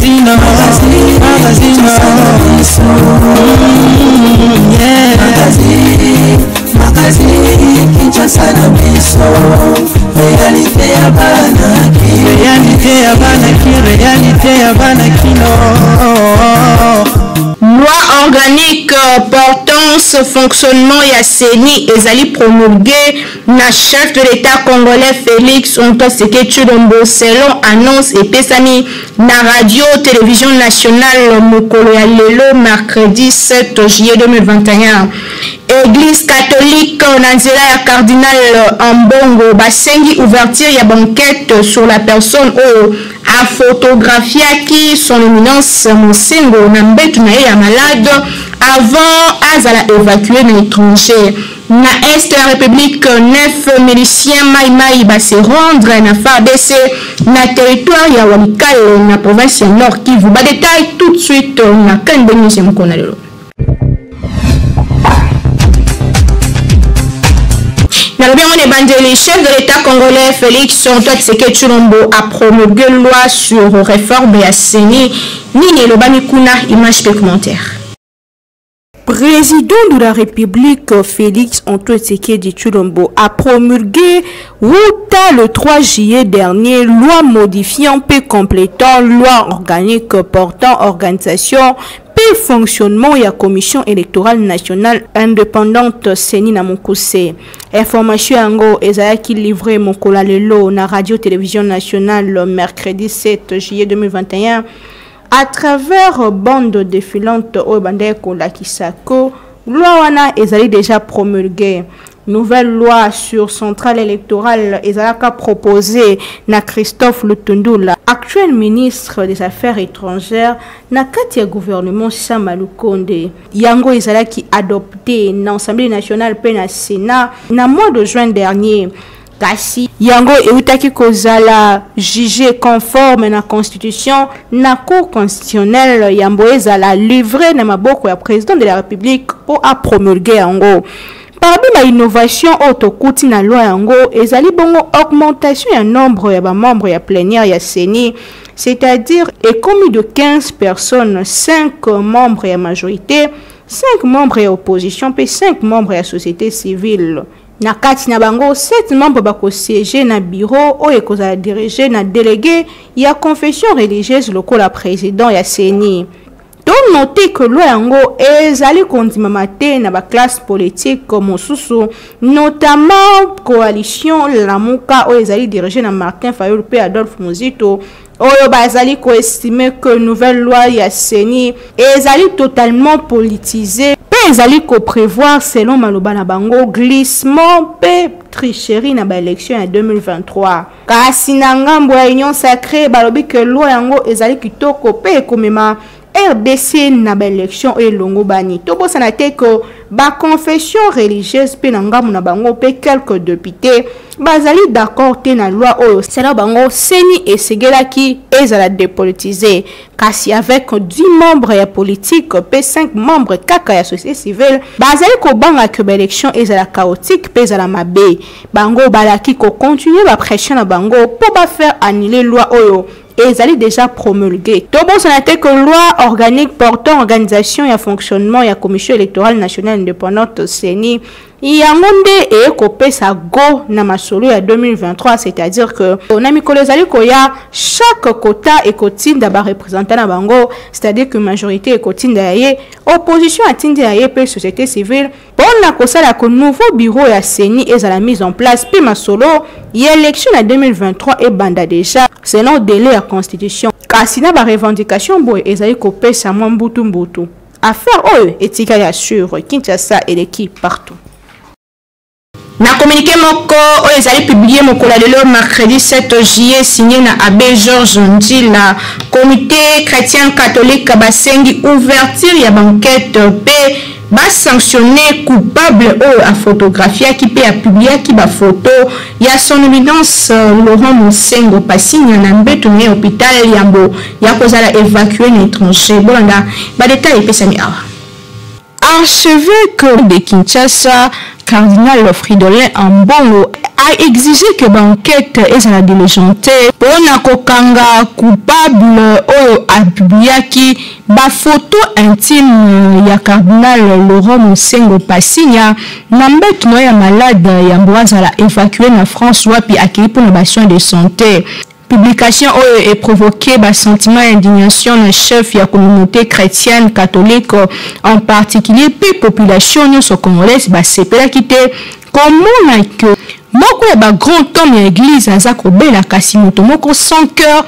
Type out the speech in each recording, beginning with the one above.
Magazine, magazine, yeah. Magazine, Kinshasa na biso, réalité ya bana ki. Réalité ya bana ki, réalité ya bana kino. Loi organique portant ce fonctionnement ya CENI ezali promulgué na chef de l'État congolais Félix Antoine Tshisekedi Tshilombo selon annonce epesami na radio télévision nationale mokolo ya lelo mercredi 7 juillet 2021. Église catholique na nzela ya cardinal Ambongo basengi ouverture ya banquette sur la personne oyo afotographiaki son éminence Mosengo na mbetu na ye ya malade avant azala évacué na étranger. Na est ya République, 9 miliciens Mai-Mai ba se rendre na FARDC na territoire ya Walikale na province ya Nord Kivu. Ba détail tout de suite na Kembe News ya mokolo na lelo. Nalobi yango na ebandeli, chef de l'État congolais Félix Antoine Tshisekedi Tshilombo a promulgué loi sur réforme ya CENI. Nini elobami kuna, image pe commentaire. Président de la République Félix Antoine Tshisekedi Tshilombo a promulgué wuta le 3 juillet dernier loi modifiant pe complétant loi organique portant organisation pe fonctionnement ya Commission électorale nationale indépendante CENI na mokuse. Information yango ezalaki livré mokolo ya lelo na radio télévision nationale mercredi 7 juillet 2021 à travers bande défilante oyo bandaki kolakisa ko loi wana ezali déjà promulguée. Nouvelle loi sur centrale électorale ezalaka proposée na Christophe Lutundula, actuel ministre des Affaires étrangères na kati ya gouvernement Sama Lukonde. Yango ezalaki adopté na Assemblée nationale pe na Sénat na mois de juin dernier. Kasi yango eutaki kozala jugé conforme na constitution na cour constitutionnelle yambo ezala livré na maboko ya président de la République po a promulguer yango. Parmi ba innovation oyo tokuti na loi yango ezali bongo augmentation ya nombre ya ba membres ya plénière ya CENI, c'est-à-dire ekomi de 15 personnes, 5 membres ya majorité, 5 membres ya opposition pe 5 membres ya société civile. Na kati na bango 7 membres bakosiéger na bureau oyo ekozala dirigé na délégué ya confession religieuse lokola président ya CENI. To noter que loi yango ezali kondimama te na ba classe politique mosusu, notamment coalition Lamuka oyo ezali dirigé na Martin Fayulu pe Adolphe Muzito, oyo bazali koestimer que nouvelle loi ya CENI ezali totalement politisée pe ezali koprévoir selon maloba na bango glissement pe tricherie na ba élection ya 2023. Kasi na ngambo ya Union Sacrée balobi que loi yango ezali kitoko pe ekomema RDC na ba élection oyo elongo bani. Tobosana te que ba confession religieuse pe na ngambo na bango pe quelques députés bazali d'accord te na loi oyo. Selon bango CENI esegelaki ezala dépolitisé. Kasi avec 10 membres ya politique pe 5 membres kaka ya société civile bazali kobanga que ba élection ezala chaotique pe ezala mabe. Bango balaki ko continuer ba pression na bango po ba faire annuler loi oyo ezali déjà promulgué. Tobosana te que loi organique portant organisation ya fonctionnement ya Commission électorale nationale indépendante CENI yango nde ekopesa go na masolo ya 2023, c'est-à-dire que na mikolo ezali koya chaque quota ekotinda ba représentant na bango, c'est-à-dire que majorité ekotinda ya ye, opposition atindi ya ye pe société civile pona kosala ko nouveau bureau ya CENI ezala mise en place pe masolo ya élection na 2023 ebanda déjà selon délai ya constitution. Kasi na ba revendication boye ezali kopesa mwa mbutu mbutu. Affaire oyo etikali ya sur Kinshasa eleki partout. Na communiqué moko oyo ezali publié mokolo ya lelo mercredi 7 juillet signé na abbé Georges Nzila, comité chrétien catholique basengi ouverture ya banquette pe basanctionner coupable oyo afotographiaki pe apubliaki ba photo ya son éminence Laurent Mosengo Pasinya na mbeto na ye hôpital yambo ya kozala évacué na étranger. Bolanda ba détail epesami awa. Archevêque de Kinshasa, Cardinal Fridolin Ambongo A exiger que ba enquetes ezala diligentee mpo na kokanga coupable oyo a publiaki ba photos intimes ya cardinal Laurent Monsengwo Pasinya na mbetu na ye ya malade yambo azala evacuer na France wapi akeyi mpo na ba soins de sante. Publication oyo e provoquer ba sentiments ya indignation na chef ya communaute chretienne catholique en particulier mpe population nionso congolaise basepelaki te komona que moko ya ba grand homme ya eglise aza kobela kasi moto moko sans cœur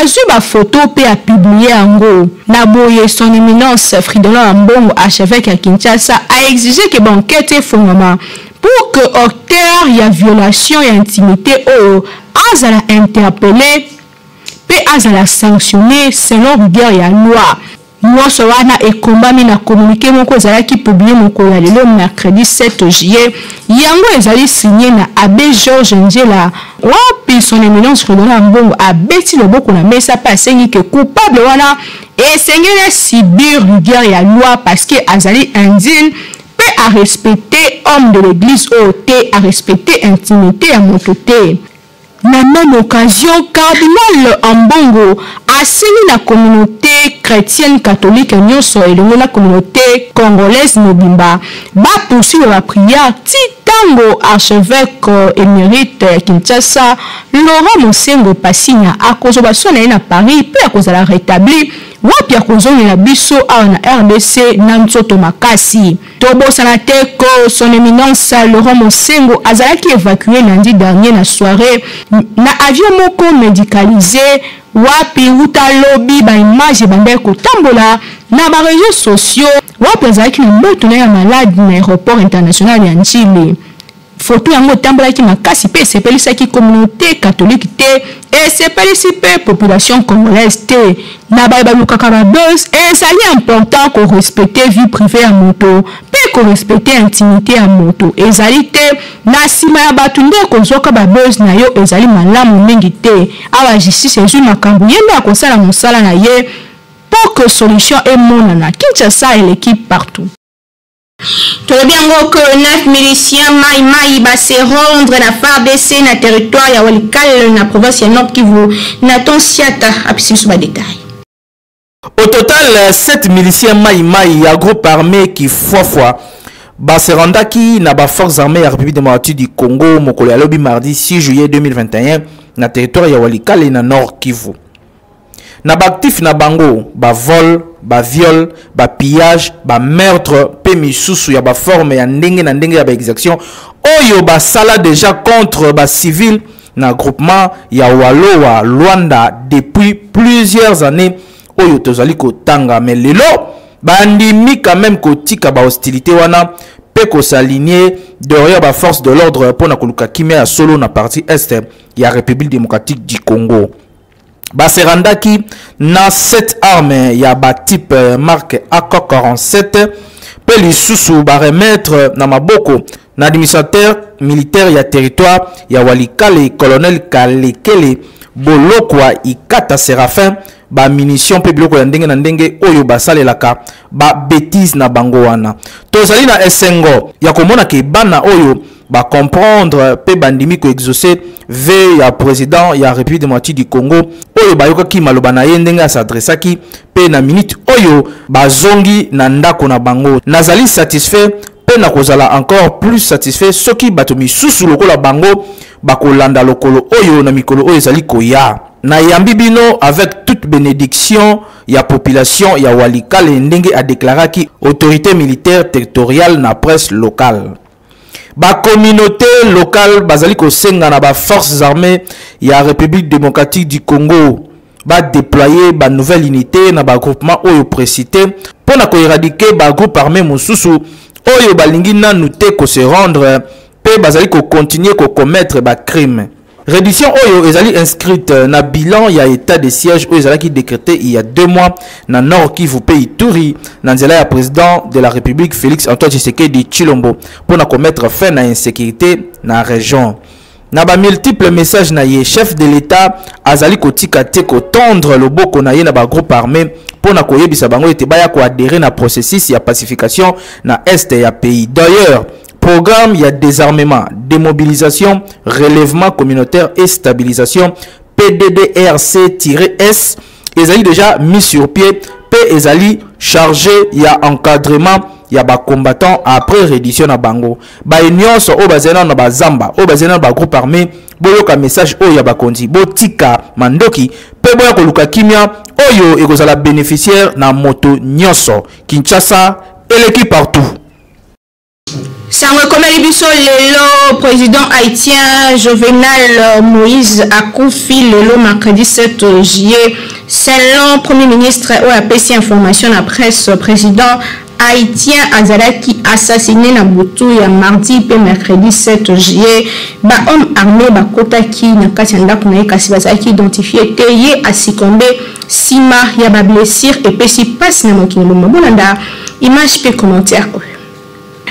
azui ba photos mpe a publier yango. Na boye son eminence Fridolin Ambongo archeveque ya Kinshasa a exiger que ba enquetes efongwama pour que auteur ya violation ya intimite oyo azala interpelle mpe azala sanctionne selon rigueur ya loi. Nionso wana ekombami na communique moko ezalaki publie mokolo ya lelo mercredi 7 juillet, yango ezali signe na Abbe Georges Nzela wapi son eminence Fridolin Ambongo abeti loboko na mesa mpe asengi que coupable wana esengeli a subir rigueur ya loi parce que azali indigne mpe a respecter homme de l'eglise oyo te, a respecter intimite ya moto te. Na meme occasion, Cardinal Ambongo asengi na communaute chretienne catholique nionso elongo na communaute congolaise mobimba ba poursuivre ba prières ti tango archeveque emerite ya Kinshasa Laurent Monsengwo Pasinya akozwa ba soins na ye na Paris mpe akozala retabli wapi akozongela biso awa na rdc na nzoto makasi. Tobosana te que son eminence Laurent Monsengwo azalaki evacue lundi dernier na soiree na avion moko medicalise wapi wuta lobi ba images ebandaki kotambola na ba reseaux sociaux wapi azalaki na mbetu na ye ya malade na aeroport international ya N'djili. Foto yango etambolaki makasi mpe esepelisaki communaute catholique te, esepelisi mpe population congolaise te. Na baye balukaka ba buzz, ezali important ko respecter vie privee ya moto mpe ko respecter intimite ya moto. Ezali te na sima ya bato nde kozwaka ba buzz na yo ezali malamu mingi te. Awa justice ezwi makambo, ye nde akosala mosala na ye pour que solution emonana. Kinshasa eleki partout. Tolobi yango que 9 miliciens Mai Mai ba se rendre na FARDC na territoire ya Walikale na province ya Nord Kivu. Nathan Siata apesi biso ba détails. Au total, 7 miliciens Mai Mai ya groupe armé Kifuafua ba se rendaki na ba forces armées ya République démocratique du Congo mokolo ya lobi mardi 6 juillet 2021 na territoire ya Walikale na Nord Kivu. Na ba actifs na bango, ba vols, ba viols, ba pillages, ba meurtres pe misusu ya ba formes ya ndenge na ndenge ya ba exactions oyo basala dejà contre ba civils na groupement ya Walowa Luanda depuis plusieurs années oyo tozali kotanga, mais lelo bandimi quand même kotika ba hostilités wana pe ko s'aligner derrière ba forces de l'ordre pona koluka kimia ya solo na partie est ya République démocratique du Congo. Ba se rendaki na 7 armes ya ba type marque AK-47 pe lisusu ba remettre na maboko na administrateur militaire ya territoire ya Walikale colonel Kalekele Bolokwa Ikata Seraphin ba munitions pe biloko ya ndenge na ndenge oyo basalelaka ba betises na bango wana. Tozali na esengo ya komona ke bana oyo ba comprendre pe bandimi ko exaucer vœu ya president ya République démocratique du Congo oyo bayokaki maloba na ye ndenge asadressaki pe na minute oyo bazongi na ndako na bango. Nazali satisfait pe nakozala encore plus satisfait soki bato misusu lokola bango bakolanda lokolo oyo na mikolo oyo ezali koya. Nayambi bino avec toute benediction ya population ya Walikale, ndenge a declaraki autorite militaire territoriale na presse locale. Ba communautés locales bazali kosenga na ba forces armées ya République démocratique du Congo ba déployer ba nouvelle unité na ba groupement oyo précité mpo na ko éradiquer ba groupes armés mosusu oyo balingi nanu te ko se rendre mpe bazali ko continuer ko commettre ba crimes. Reddition oyo ezali inscrite na bilan ya etat de siège oyo ezalaki decrete il y a 2 mois na Nord Kivu pe Ituri na nzela ya president de la République Félix Antoine Tshisekedi Tshilombo mpo na komettre fin na insécurité na region. Na ba multiples messages na ye, chef de l'État azali kotika te kotendre loboko na ye na ba groupes armés mpo na koyebisa bango ete baya koadherer na processus ya pacification na est ya pays. D'ailleurs, Programme ya désarmement, démobilisation, relèvement communautaire et stabilisation PDDRC-S ezali déjà mis sur pied mpe ezali chargé ya encadrement ya ba combattants après reddition na bango. Baye nyonso oyo bazali nano na bazamba, oyo bazali nano ba groupe armé, boyoka message oyo ya bakonzi, botika mandoki mpe boya koluka kimia oyo ekozala bénéficiaire na moto nyonso. Kinshasa eleki partout. Sango ekomeli biso lelo, président haïtien Jovenel Moïse akufi lelo mercredi 7 juillet. Selon premier ministre oyo apesi information na presse, président haïtien azalaki assassiné na butu ya mardi pe mercredi 7 juillet. Ba hommes armés bakotaki na kati ya ndako na ye, kasi bazalaki identifié te. Ye asikombe sima ya ba blessure epesi pasi na mokili mobimba. Bolanda image pe commentaire oyo.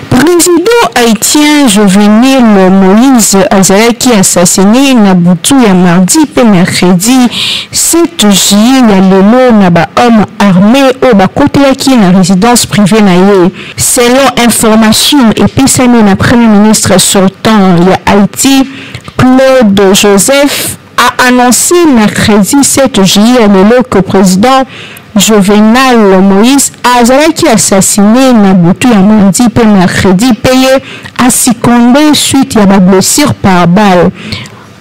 Président haïtien Jovenel Moïse azalaki assassiné na butu ya mardi pe mercredi 7 juillet ya lelo na ba hommes armés oyo bakotelaki na résidence privée na ye. Selon information epesami na premier ministre sortant ya Haïti, Claude Joseph, a annoncé mercredi 7 juillet ya lelo que président Jovenel Moïse azalaki assassiné na butu ya mardi pe mercredi pe ye asikombe suite ya ba blessure par balle.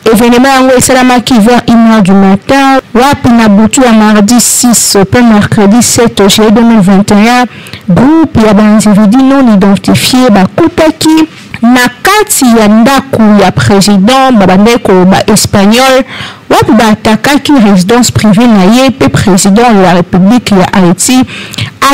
Événement yango esalamaki vers 1h du matin wapi na butu ya mardi 6 pe mercredi 7 juillet 2021, groupe ya ba individus non identifiés bakutaki na kati ya ndako ya président, babandaki koloba espagnol, wapi baatakaki résidence privée na ye pe président de la République ya Haïti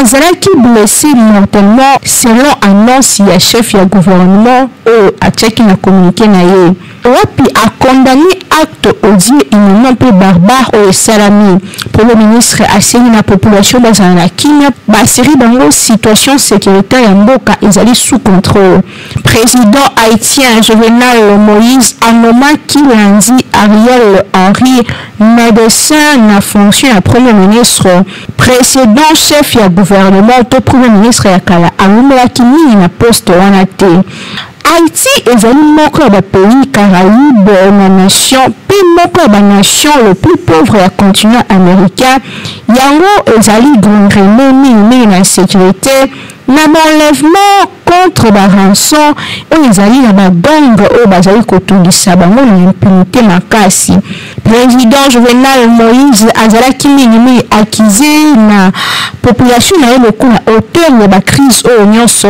azalaki blessé mortellement, selon annonce ya chef ya gouvernement oyo atiaki na communiqué na ye, wapi akondamné acte odieux, inhumain mpe barbare oyo esalami. Premier ministre asengi na population bazala na kimia, basiri bango situation sécuritaire ya mboka ezali sous contrôle. Président haïtien Jovenel Moïse anomaki lundi Ariel Henry, médecin, na fonction ya premier ministre. Précédent chef ya gouvernement to premier ministre ya kala awumelaki mingi na poste wana te. Haïti ezali moko ya bapays Caraïbes na nation mpe moko ya banation le plus pauvre ya continent américain. Yango ezali gangrené mingimingi na insécurité, na baenlèvement contre barançon oyo ezali na bagang oyo bazali kotungisa bango na impunité makasi. Président Jovenel Moïse azalaki mingimingi accusé na population na ye lokola auteur ya bacrise oyo nyonso,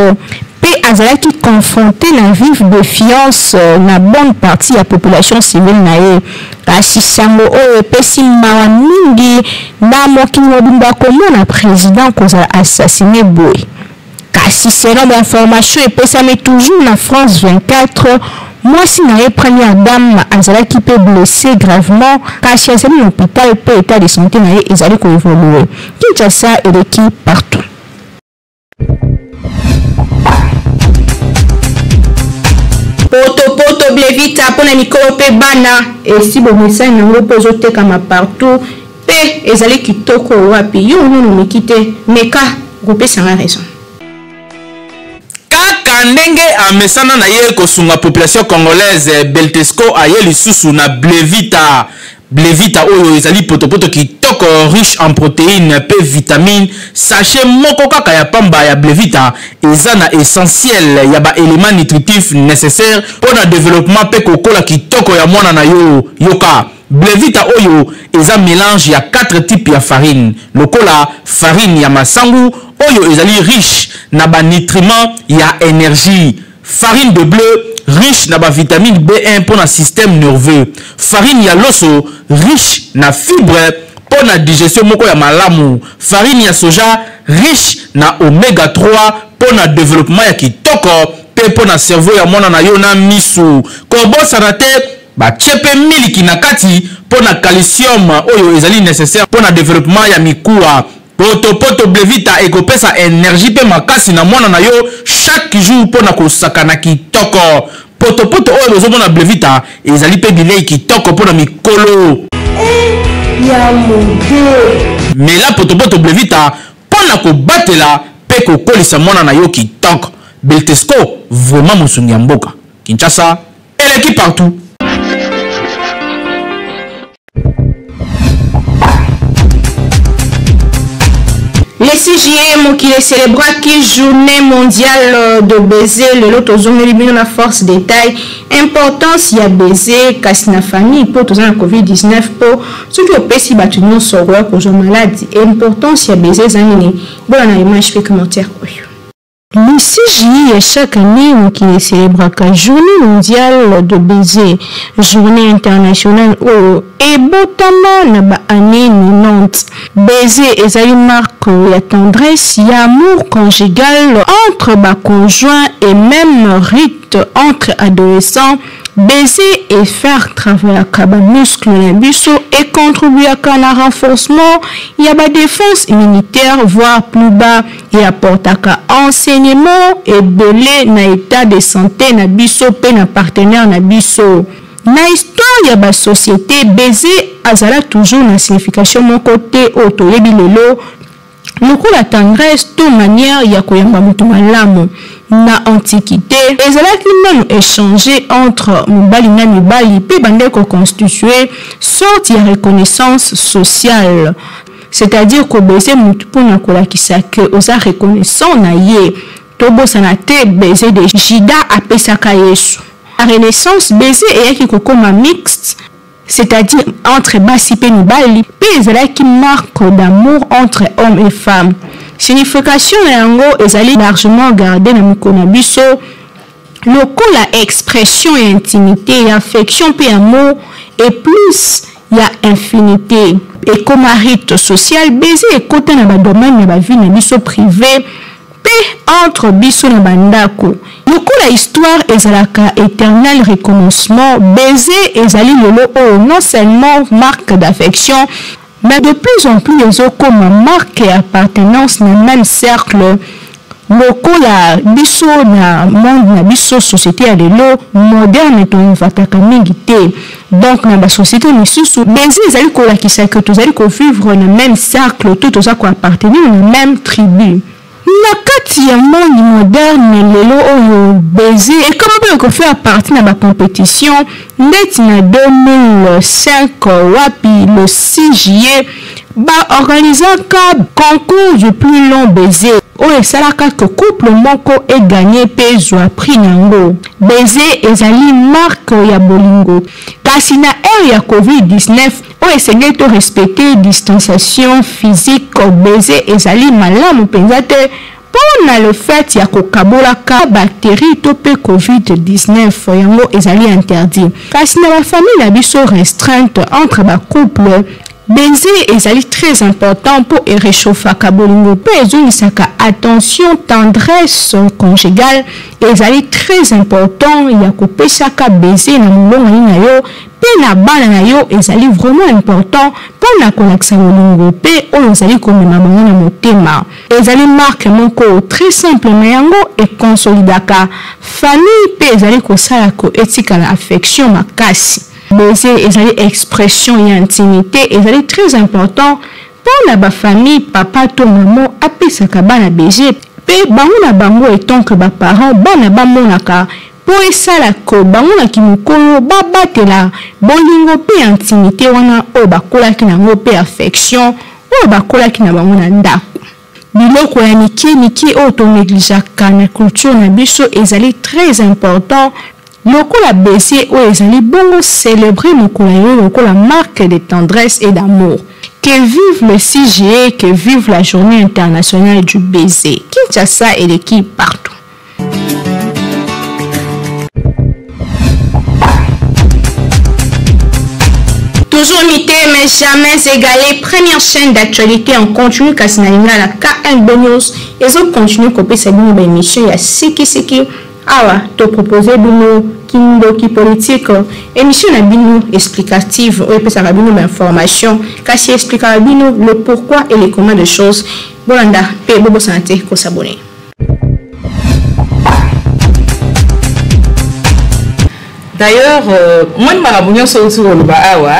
mpe azalaki confronté na vive défiance na bonne partie ya population civile na ye. Kasi sango oyo epesi mawa mingi na mokili mobimba komona président kozala assassiné boye. Kasi selon bainformation epesami toujours na France 24, mwasi na ye première dame azalaki mpe blessé gravement, kasi azali na hôpital mpe état de santé na ye ezali koévolue. Kinshasa eleki partout. Potopoto Blevita mpona mikolo mpe bana, esi bomesani yango mpo ezotekama partout mpe ezali kitoko. Wapi yo nanu omeki te? Meka, okopesanga raison. Kaka ndenge amesana na ye kosunga population congolaise, Beltesco aye lisusu na Blevita. Blevita oyo ezali potopoto kitoko, riche en protéines mpe vitamine. Sachet moko kaka ya pamba ya Blevita eza na essentiel ya baélément nutritif nécessaire mpo na développement mpe kokola kitoko ya mwana na yo. Yoka, Blevita oyo eza mélange ya 4 types ya farine, lokola farine ya masangu oyo ezali riche na banutriments ya énergie, farine de blé riche na bavitamine B1 mpo na système nerveux, farine ya loso riche na fibre mpo na digestion moko ya malamu, farine ya soja riche na oméga 3 mpo na développement ya kitoko mpe mpo na cerveau ya mwana na yo na misu. Kobosana te, batie mpe miliki na kati mpo na calcium oyo ezali nécessaire mpo na développement ya mikuwa. Potopoto Blevita ekopesa énergie mpe makasi na mwana na yo chaque jour mpo na kosakana kitoko. Potopoto oyo bozomona, Blevita, ezali mpe bilei kitoko mpo na mikolo. Ya mode. Mela potopoto Blevita mpo na kobatela mpe kokolisa mwana na yo kitoko. Beltesco vraiment mosungi ya mboka. Kinshasa eleki partout. Le 6 juillet, mokili célébraki journée mondiale de baiser. Lelo tozongeli bino na force détail. Importance ya baiser kasi na famille po toza na COVID-19 po soki opesi bato nyonso okoya kozwa maladi. Importance ya baiser eza nini? Bona na image pe commentaire oyo. Le 6 juillet ya chaque année, mokili ecelebraka Journée mondiale de baiser, journée internationale oyo ebotama na ba annees 90. Baiser ezali marque ya tendresse, ya amour conjugal entre ba conjoints et meme rite entre adolescents. Baiser e faire travaillaka ba muscles na biso e contribuaka na renforcement ya ba defenses immunitaires voire plus bas e apportaka enseignement ebele na etat de sante na biso pe na partenaire na biso. Na histoire ya ba societes, baiser azala toujours na signification moko te oyo toyebi lelo, Lokola tendresse to manière ya koyamba moto malamu. Na antiquite, ezalaki nanu echange entre mobali na mibali mpe ebandaki ko constituer sorte ya reconnaissance sociale. C'est-à-dire ko baiser mutu mpo na kolakisa que oza reconnaissant na ye. Tobosana te baiser de Judas apesaka Yesu. Na Renaissance, baiser eyaki kokoma mixte. C'est-à-dire entre basi pe mibali, pe ezalaki marque d'amour entre homme et femme. Signification na yango ezali largement garder na mikolo na biso lokola expression ya intimite, ya affection pe amour et plus ya infinite. Ekoma rite social, baiser ekota na ba domaines ya ba vie na biso prive, Mpe entre biso na ba ndako. Lokola histoire ezalaka eternel recommencement, baiser ezali lelo oyo non seulement marque d'affection, mais de plus en plus ezo koma marque ya appartenance na meme cercle lokola biso na monde na biso societe ya lelo moderne to invataka mingi te. Donc na ba societe misusu baiser ezali kolakisa que tozali ko vivre na meme cercle to toza ko appartenir na meme tribu. Na kati ya monde moderne lelo oyo baiser ekoma pe ko faire partie na ba competitions ndeti na 2005 wapi le 6 juillet ba organisaka concours du plus long baiser oyo esalaka que couple moko e gagner pe ezua prix nango. Baiser ezali marque ya bolingo kasi na ère ya covid 19 oyo esengeli to respecter distanciation physique baiser ezali malamu penza te po na le fait ya kokabolaka bacterie to pe covid 19 yango ezali interdit kasi na ba famille na biso restreinte entre ba couple Baiser ezali très important po e rechauffaka bolingo pe ezongisaka attention tendresse conjugale, ezali très important ya kopesaka baiser na molongani na yo pe na bana na yo ezali vraiment important pona kolakisa bolingo pe oyo ozali komema bango na motema. Ezali marque moko très simple mais yango e consolidaka famille pe ezali kosala que etikala affection makasi. Baiser ezali expression ya intimite, ezali très important po na ba famille papa to maman apesaka bana baiser pe bango na bango etant que ba parents bana bamonaka po esala que bango na kimokolo babatela bolingo pe intimite wana oyo bakolaki na yango pe affection oyo bakolaki na bango na ndaku. Biloko ya mike mike oyo to negligeaka na culture na biso ezali très important lokola baiser oyo ezali bongo celebrer mokolo ya lelo lokola marque de tendresse et d'amour. Que vive le 6 juillet, que vive la journee internationale du baiser. Kinshasa eleki partout. Toujours imité mais jamais égalé, première chaîne d'actualité en continu kasi na lingala KNB News ezo continuer kopesa bino ba émission ya siki siki awa to proposer bino kindoki politique émission na bino explicative oyo epesaka bino ba information kasi explikaka bino le pourquoi et le comment de choses. Bolanda pe bobosana te ko s'abonner. D'ailleurs, omoni makambo nyonso outi koloba awa,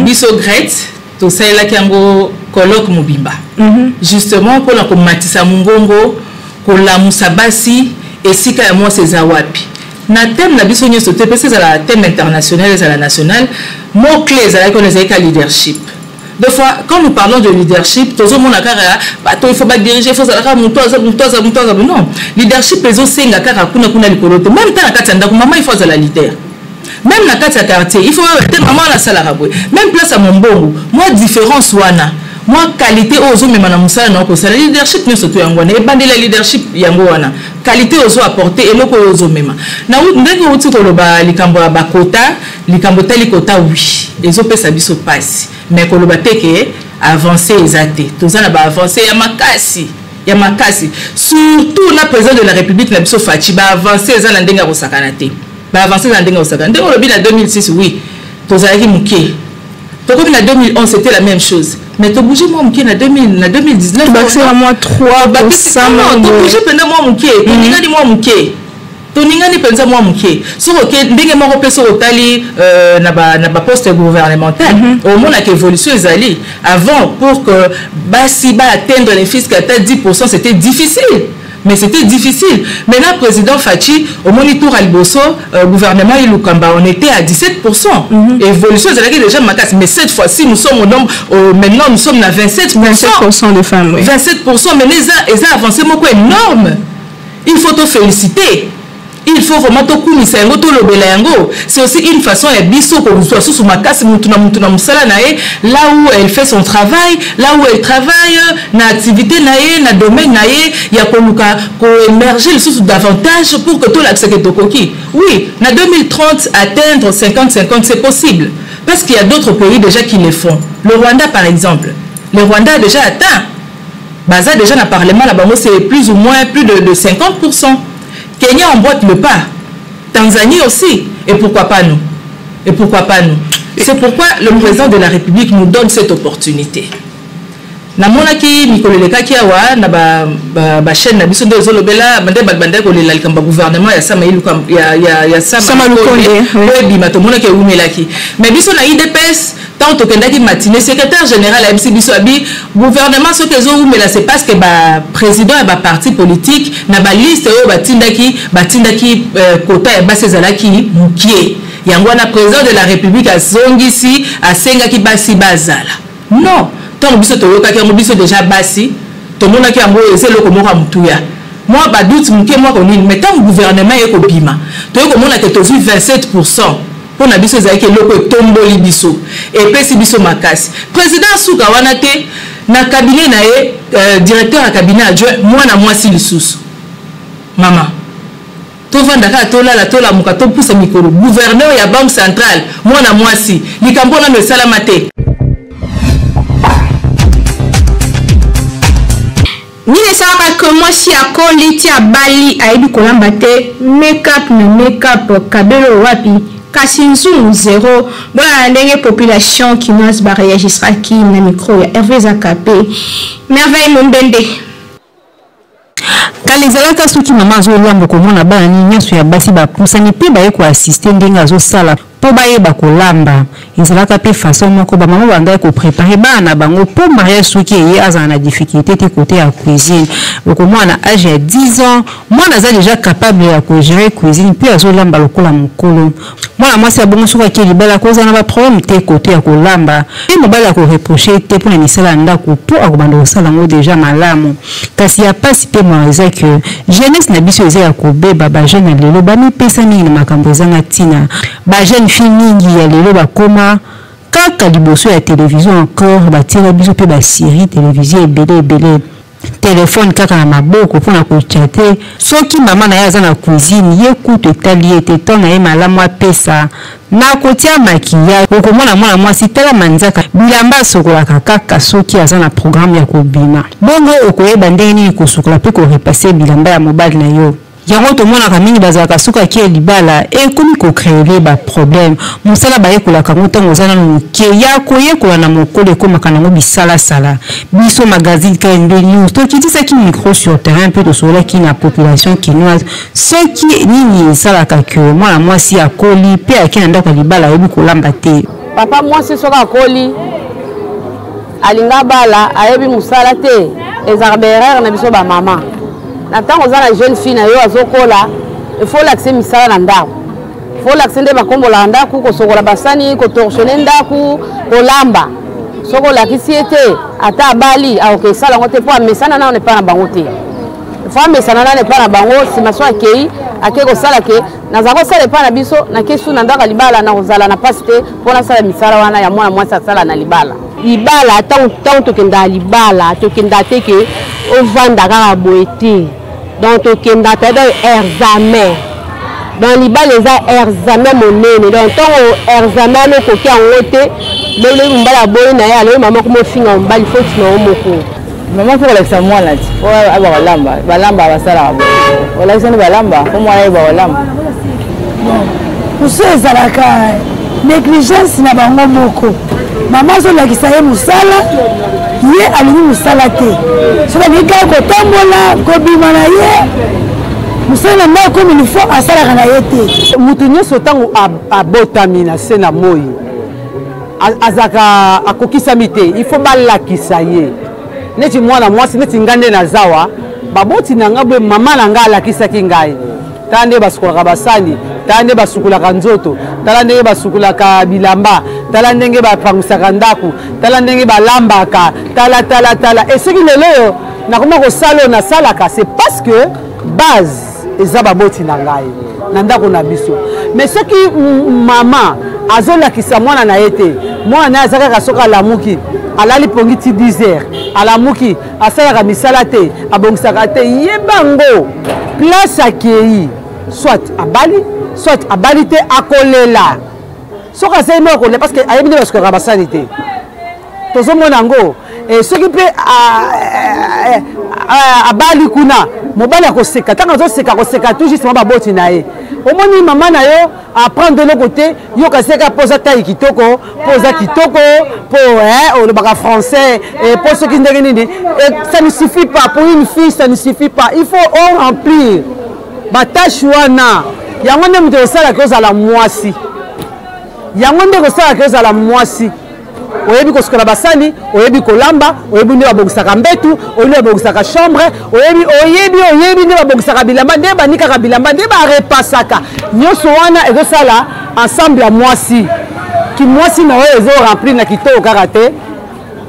biso Gret tosalelaki yango colloque mobimba. Justement mpona komatisa mongongo, kolamusa basi Esika ya mwasi eza wapi? Na thème na biso nyonso te, pesi ezala thème international, ezala national, mot clé ezalaki wana, ezalaki ka leadership. Des fois, quand nous parlons de leadership, tozomona kaka bato il faut badiriger, il faut ozala kaka moto aza, moto aza, moto aza. Non, leadership ezosenga kaka kuna kuna likolo te. Même ta na kati ya ndako, mama il faut azala leader. Même na kati ya quartier, il faut te mama wana asalaka boye. Même place ya mombongo, mwa différence wana, mwa qualité oyo ozomema na mosala na okosala, leadership nyonso to yango wana, ebandeli ya leadership yango wana, qualité ozo apporter, eloko oyo ozomema. Na ndenge outi koloba likambo ya bakota, likambo etali kota, oui, ezopesa biso mpasi, mais koloba te ke avancé eza te. Toza na baavancé ya makasi, ya makasi, surtout na président de la République na biso Fatshi. Baavancé eza na ndenge ya kosakana te, baavancé eza na ndenge ya kosakana. Ndenge olobi, na 2006, oui, tozalaki moke. Tokomi na 2011, c'était la même chose, mais tobouge mwa moke na 2000, na 2019. Tobakisaka mwa 3. Tobouge mpenza mwa moke, toningani mwa moke, toningani mpenza mwa moke. Soki oke ndenge moko mpe, soki otali na baposte gouvernemental, omonaka évolution ezali. Avant, pour que basi baatteindre ne fût-ce ata 10, c'était difficile, mais c'était difficile. Maintenant, président Fatshi, omoni tour ya liboso, gouvernement Ilunkamba, on était à 17. Évolution ezalaki déjà makasi, mais cette fois-ci nous sommes au nombre, maintenant nous sommes à 27. 27 de femmes, oui. 27. Mais eza avancé moko énorme, il faut te féliciter, il faut vraiment tokumisa yango, tolobela yango. C'est aussi une façon ya biso kozwa susu makasi, mutu na mutu na mosala na ye, là où elle fait son travail, là où elle travaille, na activité na ye, na domaine na ye, ya koluka koémerger lisusu davantage pour que tolakisaka tokoki. Oui, na 2030, atteindre 50-50, c'est possible, parce qu'il y a d'autres pays déjà qui le font. Le Rwanda par exemple, le Rwanda a déjà atteint, baza déjà na parlement na bango, c'est plus ou moins plus de 50. Kenya emboîte le pas, Tanzanie aussi, et pourquoi pas nous? Et pourquoi pas nous? C'est pourquoi le président de la République nous donne cette opportunité. Namonaki mikolo elekaki awa na bachaîne na biso nde ezolobela nde bato bandaki kolela likambo ya gouvernement ya Sama ya Sama Lukonde. Oyo ebima, tomonaki ewumelaki. Mais biso na UDPS, ntango tokendaki matinée, secrétaire général ayebisi biso, abi gouvernement soki ezowumela, c'est parce que baprésident ya baparti politique na baliste oyo batindaki, quota ya basi ezalaki mokie. Yango wana président de la République azongisi, asengaki basi bazala. Non, ntango biso toyokaki yango, biso déjà basi tomonaki yango eza eloko moko ya motuya, mwa badoute moke, mwa konini. Mais ntango gouvernement ye kobima, toye komona ke tozwi 27. Mpo na biso ezalaki eloko etomboli biso, epesi biso makasi. Président asuka wana te. Na cabinet na ye, directeur ya cabinet adjoint mwana mwasi lisusu. Mama, tovanda kaka, tolala, tolamuka, topusa mikolo, gouverneur ya Banque centrale mwana mwasi. Likambo nano esalama te. Nini esalaka ke mwasi akoli ti abali, ayebi kolamba te? Makeup na makeup, kabelo wapi, kasi nzungu zero. Bona ndenge population kinoise baréagisraki na micro ya Hervé Zakape, Merveille Mombende. Kala ezalaka soki mama azolamba, komona bana nini nyonso ya basi bapusani mpe baye koassister ndenge azosala mpo bayeba kolamba. Ezalaka mpe façon moko bamama bandaki kopréparer bana na bango mpo mariage soki eye, azala na difficulté te côté ya cuisine. Okomona na age ya 10 ans, mwana aza déjà capable ya kogérer cuisine mpe azolamba lokola mokolo. Mwana mwasi ya bongo, soki akie libala, kozala na baproblème te côté ya kolamba, mpe mobali akoreprocher te mpona misala ya ndako mpo akobanda kosala yango déjà malamu. Kasi ya pasi mpe mwa eza ke jeunesse na biso eza ya kobeba. Bajeune ya lelo bamipesa mingi na makambo ezanga ntina. Bajeune fille mingi ya lelo bakoma kaka liboso ya télévision. Encore batiela biso mpe basérie télévision ebele ebele, telefone kaka na maboko mpona kochatter. Soki mama na ye aza na cuisine, ye kutu etali ye te. Ntango na ye malamu apesa na kotia maquillage, okomona mwana mwasi tala manzaka, bilamba asokolaka kaka soki aza na programme ya kobima. Bongo okoyeba ndenge nini kosukola mpe korepasser bilamba ya mobali na yo? Yango tomonaka mingi bazalaka soki akie libala, ekomi kocréer baproblème. Mosala bayekolaka yango ntango oza nano moke, ya koyekola na mokolo ekomaka nango bisalasala. Biso magazine KNB News tokitisaki micro sur terrain mpe tosololaki na population kinoise soki nini esalaka ke mwana mwasi akoli mpe ake na ndako ya libala, ayebi kolamba te. Papa, mwasi soki akoli, alinga bala, ayebi mosala te, ezalaka baerreur na biso bamama. Na ntango oza na jeune fille na yo azokola, il faut olakise misala na ndako, faut olakise nde bakombolaka ndako, kosokola basani, kotorchonne ndako, kolamba. Soki olakisi ye te, ata abali akoki esala yango te, mpo amesana nano epai na bango te. Faut amesana nano epai na bango, nsima so akei ake kosala ke naza kosala epai na biso, nake su na ndako ya libala, nakozala na mpasi te mpo nasala misala wana ya mwana mwasi asala na libala. Libala, ntango tokendaka libala, tokendaka te ke ovanda kaka boye te. Donc tokendaka te, donc examen. Donc libala eza examen monene. Donc ntango examen wana okoki yango te, lelo mobali aboyi na ye, alobi mama koma ofinga mobali, foti na yo moko. Mama fo kolakisa mwana ti fo ayeba kolamba, balamba basalaka boye, olakisa nde balamba fo mwana ayeba kolamba. Mosusu ezalaka négligence na bango moko. Mama azolakisa ye mosala, ye alingi mosala te, soki alingi kaka kotambola kobima na ye mosala na ndako komi lifo asalaka na ye te. Moto nyonso ntango abotami na se na moi azalaka akokisami te, il faut balakisa ye neti mwana mwasi neti ngai nde nazawa baboti na ngai boye, mama na ngai alakisaki ngai tala ndenge basukolaka basani, tala ndenge basukolaka nzoto, tala ndenge basukolaka bilamba, tala ndenge bapangusaka ndako, tala ndenge balambaka, tala tala tala. E soki lelo oyo nakoma kosala oyo nasalaka, c'est parce que base eza baboti na ngai na ndako na biso. Mais soki mama azolakisa mwana na ye te, mwana na ye aza kaka soki alamuki alali pongi ti 10 heures, alamuki asalaka misala te, abongisaka te, yeba ngo place akei, soit abali soit abali te, akolela. Soki azali moko akolela parce que ayebi nde basukolaka basani te, tozomona yango. E soki mpe abali kuna, mobali akoseka, ntango azoseka akoseka tout juste baboti na ye. Omoni mama na yo apprendre eloko te, yo kasi kaka mpo oza taille kitoko, mpo oza kitoko, mpo olobaka français, mpo soki ndenge nini, ça ne suffit pas pour une fille, ça ne suffit pas. Il faut on remplir batâche wana. Yango nde moto ekosalaka ozala mwasi, yango nde ekosalaka ozala mwasi. Oyebi kosukola basani, oyebi kolamba, oyebi nde babongisaka mbetu, oyebi nde babongisaka chambre, oyebi oyebi oyebi nde babongisaka bilamba, nde banikaka bilamba, nde barepasaka. Nyonso wana ezosala ensemble ya mwasi. Kimwasi na oyo ezo remplir na kitoko kaka te,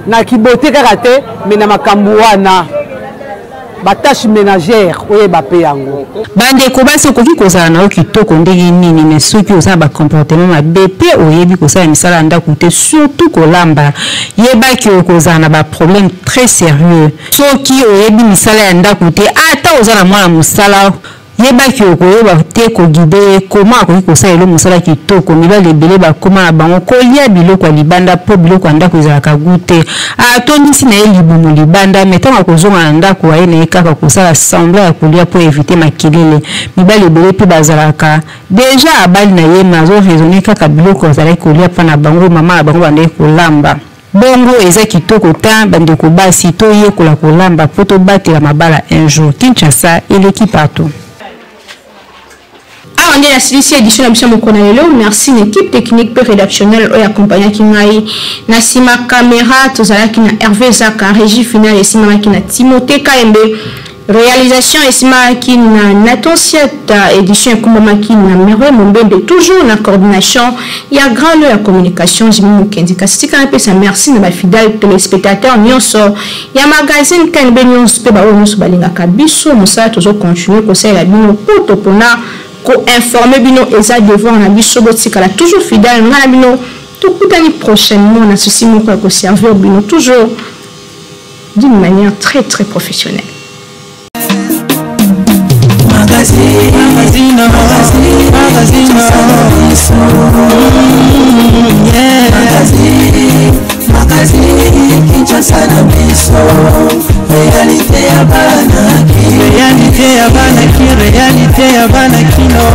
na kibote kaka te, mais na makambo wana batâche ménagère oyeba mpe yango. Bandeko basi, okoki kozala na yo kitoko ndenge nini, mais soki oza na bacomportement mabe mpe oyebi kosala misala ya ndako te, surtout kolamba, yebaki okozala na baproblème très sérieux. Soki oyebi misala ya ndako te, ata oza na mwana mosala, yebaki okoyeba te koguider ye koma akoki kosala elo mosala kitoko. Mibali ebele bakóma na bango kolia biloko ya libanda mpo biloko ya ndako ezalaka goût te. Atondisi na ye libumu libanda, mais ntango akozonga na ndako, aye na ye kaka kosala semblant ya kolia mpo éviter makelele. Mibali ebele mpe bazalaka déjà abali na ye, mais azoraisonner kaka biloko azalaki kolia mpa na bango, mama na bango bandaki kolamba. Bongo eza kitoko ta. Bandeko basi, toyekola kolamba mpo tobatela mabala un jour. Kinshasa eleki partout. Awa nde nasilisi édition na biso ya mokolo na lelo. Merci na équipe technique mpe rédactionnelle oyo accompagnaki ngai na nsima caméra. Tozalaki na Hervé Zaka, régie finale esimamaki na Timothée Kaembe, réalisation esimamaki na Nathan Siata, édition ekumbamaki na Merve Mombembe, toujours na coordination ya grand ya communication Jimi Mokendi. Kasi tika napesa merci na bafidèle téléspectateur nyonso ya magazine KNB nyonso mpe baoyo nyonso balingaka biso. Mosala tozocontinue kosalela bino mpo topona koinforme bino, eza devoir na biso. Botikala toujours fidèle. Ngai na bino tokutani prochainement na souci moko ya koservir bino toujours d'une manière très très professionnelle. Magazine, magazine, magazine, yeah. Magazine, magazine, Kinshasa na biso, réalité ya bana, réalité ya bana ki, réalité ya bana kino.